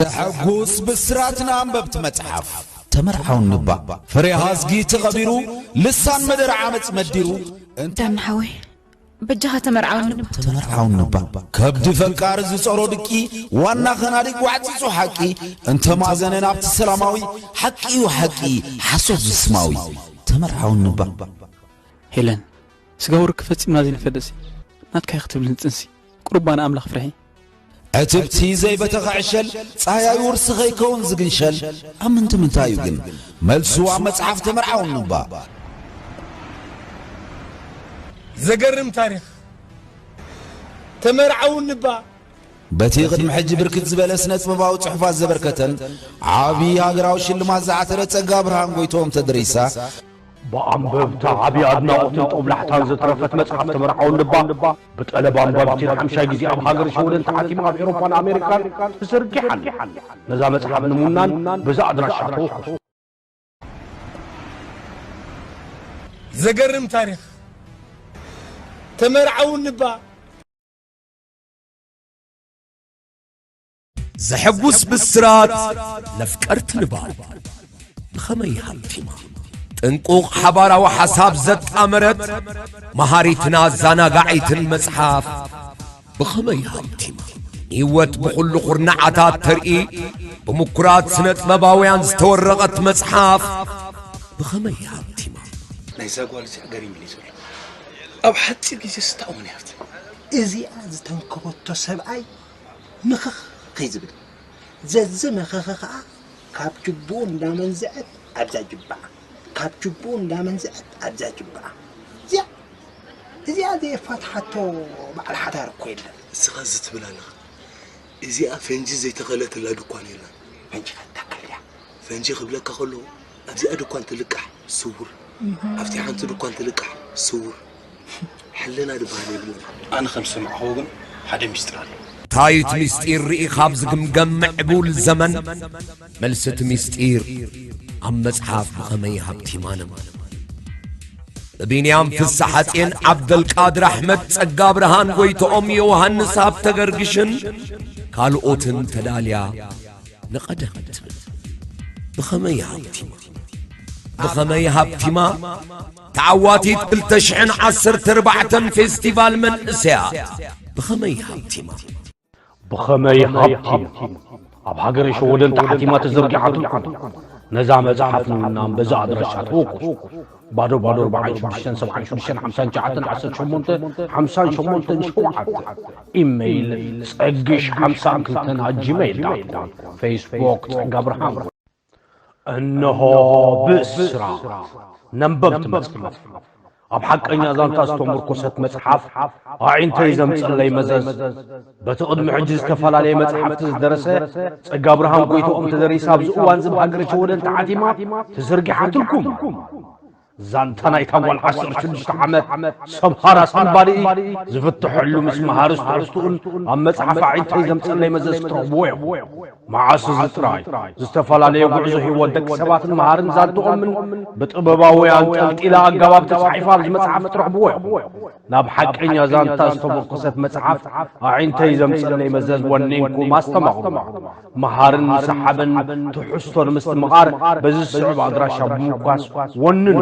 ዘሐጉስ ብስራት ንኣንበብቲ መጽሓፍ። ተመርዓውንባ። ፍሬ ሃዝጊ ተቐቢሩ፣ ልሳን መደር ዓመጽ መዲሩ። እንተ ዳኒ ሓወይ፣ በጃኻ ተመርዓውንባ። ተመርዓውንባ። ከብዲ ፈቃር ዝጸሮ ድቂ፣ ዋና ከናዲ ጓዕጺጹ ሓቂ፣ እንተ ማዘነ ናብቲ ሰላማዊ፣ ሓቂ እዩ ሓቂ፣ ሓሶት ዝስማዊ። ተመርዓውንባ። ሄለን፣ ስጋዊ ርክብ ፈጺምና ዘይንፈልጥሲ፣ ናትካ ኢኺ ክትብልኒ ጽንሲ፣ ቁርባ ንኣምላኽ ፍርሒ። ዕትብቲ ዘይበተኸ ዕሸል፣ ጻህያይ ውርሲ ከይከውን ዝግንሸል፣ ኣብ ምንታይ ምንታይ እዩ ግን? መልሱ ኣብ መጽሓፍ ተመርዓውንባ። ዘገርም ታሪኽ። ተመርዓውንባ። በቲ ቅድሚ ሕጂ ብርክት ዝበለ ስነ ጥበባዊ ጽሑፋት ዘበርከተን ዓቢ ሃገራዊ ሽልማት ዝዓተረ ጸጋ ብርሃን ጎይትኦም ተደሪሳ። ብኣንበብቲ ዓቢ ኣድናቖትን ጦብላሕታን ዘትረፈት መጽሓፍ ተመርዓውንባ፣ ብጠለብ ኣንባቢትን ሓምሻይ ግዜ ኣብ ሃገረ ሽወደን ተሓቲማ ኣብ ኤውሮጳን ኣሜሪካን ተዘርጊሓ ኣላ። ነዛ መጽሓፍ ንምውናን በዛ ኣድራሻ ተወከሱ። ዘገርም ታሪኽ። ተመርዓውንባ። ዘሐጉስ ብስራት ነፍቀርቲ ንባብ ብኸመይ ሃብቲማ? ጥንቁቕ ሓባራዊ ሓሳብ ዘጣመረት መሃሪትን ኣዘናጋዒትን መጽሓፍ ብኸመይ ሃብቲማ? ንህይወት ብኹሉ ኹርናዓታት ተርኢ፣ ብምኩራት ስነ ጥበባውያን ዝተወረቐት መጽሓፍ ብኸመይ ሃብቲማ? ናይዛ ጓል እዚኣ ገሪሙኒ ዘሎ። ኣብ ሓጺር ግዜ ስታኡ ምን ያህል? እዚኣ ዝተንከበቶ ሰብኣይ ምኽኽ ከይዝብል፣ ዘዚ መኸኸ ኸኣ ካብ ጅቡኡ እንዳመንዝዐት ኣብዛ ጅባኣ፣ ካብ ጅቡኡ እንዳመንዝዐት ኣብዛ ጅባኣ። እዚኣ፣ እዚኣ ዘየፋትሓቶ በዓል ሓዳር እኮ የለን። እስኻ እዚ ትብል ኣለኻ። እዚኣ ፈንጂ ዘይተኸለትላ ድኳን የላን። ፈንጂ ፈታካ ድያ? ፈንጂ ክብለካ ከሎ ኣብዚኣ ድኳን ትልቃሕ ስውር፣ ኣብቲ ሓንቲ ድኳን ትልቃሕ ስውር፣ ሕልና ዝበሃል የብሉን። ኣነ ከም ዝሰማዕኽዎ ግን ሓደ ሚስጥር ኣሎ። ታይት ሚስጢር ርኢኻ ኣብ ዝግምገም ምዕቡል ዘመን፣ መልሲ እቲ ሚስጢር ኣብ መጽሓፍ ብኸመይ ሃብቲማ ነማ። ብቢንያም ፍስሓጼን ዓብደልቃድር ኣሕመድ፣ ጸጋ ብርሃን ጎይትኦም፣ ዮሃንስ ሃብተገርግሽን ካልኦትን ተዳልያ ንቐደም ትብል። ብኸመይ ሃብቲማ? ብኸመይ ሃብቲማ? ተዓዋቲት ክልተ ሽሕን ዓሰርተ ኣርባዕተን ፌስቲቫል መንእሰያት ብኸመይ ሃብቲማ? ብኸመይ ሃብቲማ? ኣብ ሃገረ ሸወደን ተሓቲማ ተዘርጊሓትልኩም። ነዛ መጽሓፍ ንምውናን በዚ ኣድራሻ ተወከሱ። ባዶ ባዶ ኣርባዓን ሽዱሽተን ሰብዓን ሽዱሽተን ሓምሳን ትሽዓተን ዓሰርተ ሸሞንተ ሓምሳን ሸሞንተን ሸውዓተ። ኢመይል ጸግሽ ሓምሳ ክልተ ኣት ጂመይል ዳት ኮም። ፌስቡክ ጸጋ ብርሃን። እንሆ ብስራት ነንበብቲ መጽሓፍ። ኣብ ሓቀኛ ዛንታ ዝተመርኮሰት መጽሓፍ፣ ኣዒንተይ ዘምጸለይ መዘዝ፣ በቲ ቅድሚ ሕጂ ዝተፈላለየ መጽሓፍቲ ዝደረሰ ጸጋ ብርሃን ጎይትኦም ተደሪሳ ኣብዚ እዋን እዚ ኣብ ሃገረ ሸወደን ተሓቲማ ተዘርጊሓትልኩም። ዛንታ ናይታ ጓል ዓሰርተ ሽዱሽተ ዓመት ሰምሃር ኣስተንባዲ ዝፍትሐሉ ምስ መሃርስ ትሕዝትኡን ኣብ መጽሓፍ ኣዒንተይ ዘምጸለይ መዘዝ ክትረኽብዎ ኢኹም። መዓስ እዚ ጥራይ? ዝተፈላለየ ጉዕዞ ህይወት ደቂ ሰባትን መሃርን ዛንትኦምን ብጥበባዊ ኣንጠልጢላ ኣገባብ ተጻሒፋ ኣብዚ መጽሓፍ ክትረኽብዎ ኢኹም። ናብ ሓቀኛ ዛንታ ዝተመርኮሰት መጽሓፍ ኣዒንተይ ዘምጸለይ መዘዝ ወኒንኩም ኣስተማቕሩ። መሃርን ሰሓብን ትሕዝቶ ንምስትምቓር በዚ ዝስዕብ ኣድራሻ ብምውካስ ወንኑ።